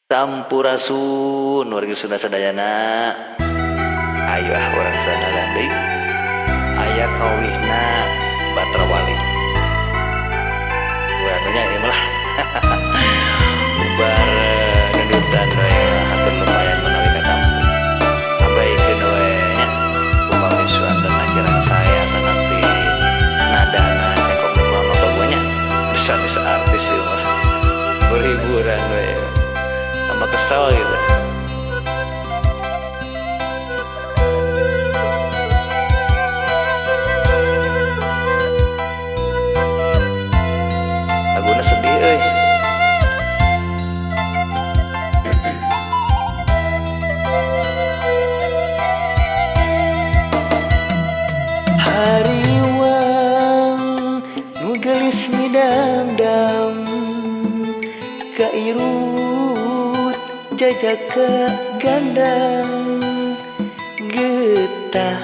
Sampurasun wargi Sunda sadayana. Ayo ah urang Sunda deui. Aya kawihna Batra Wali. Urang nya ieu mah. Bubar gendutan we hatur lumayan menawi katampi. Abaikeun we nya. Upami suanten akhiran saya tanapi nadana cengkok mama baguanya bisa-bisa artis ieu mah. Berhiburan we. Tambah kesel gitu. Laguna sedih euy. Hariwang nu geulis midangdang kairut jajaka gandang getah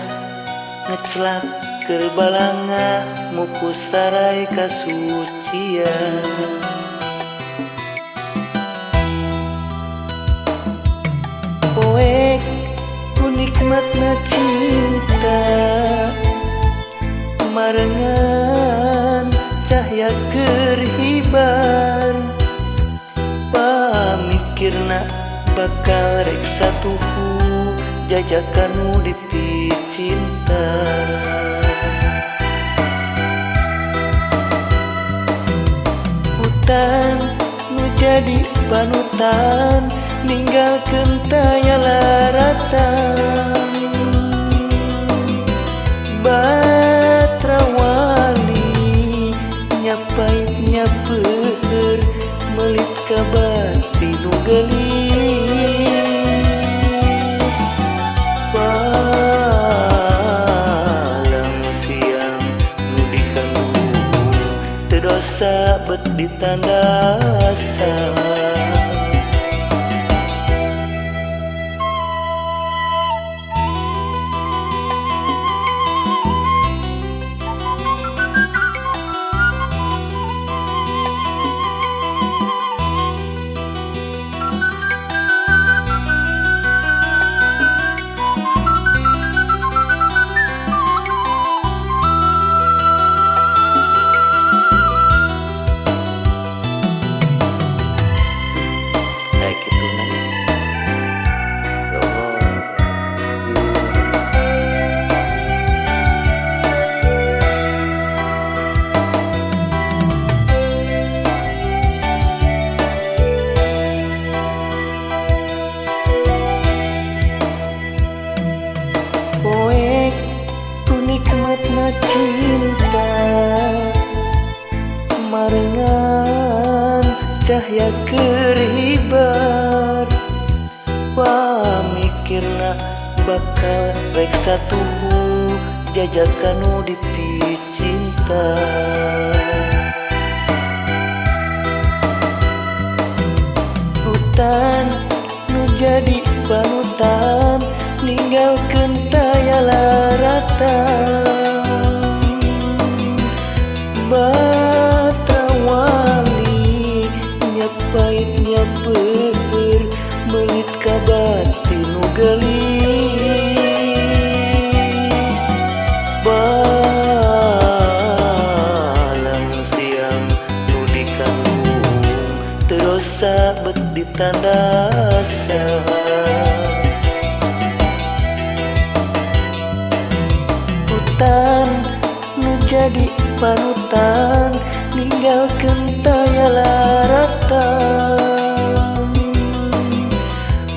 ngecelak keur balanga mupus tarai kasucian. Poek ku nikmatna cinta marengan cahya keur hibar pamikirna bakal rek satuhu jajakan nu dipicinta. Hutan nu jadi panutan ninggalkeun taya laratan. Batra wali nyapait nyapeur melit ka bati nu geulis. Dosa bet ditandasan. Poek ku nikmatna cinta marengan cahya keur hibar pamikirna bakal rek satuhu jajakan nu dipicinta. Hutan nu jadi panutan ninggalkeun taya laratan. Batra wali nyapait nyapeur melit ka bati nu geulis. Balang siang nu dikandung teu dosa bet ditandasan. Hutan nu jadi panutan ninggalkeun taya laratan.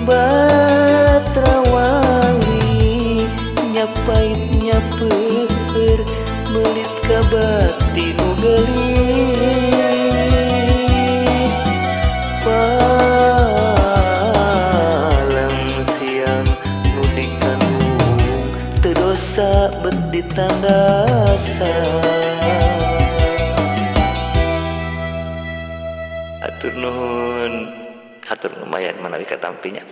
Batra wali nyapait nyapeur melit ka bati nu geulis. Palang siang nu dikandung teu dosa bet ditandasan. Hatur nuhun, hatur lumayan manawi katampinya.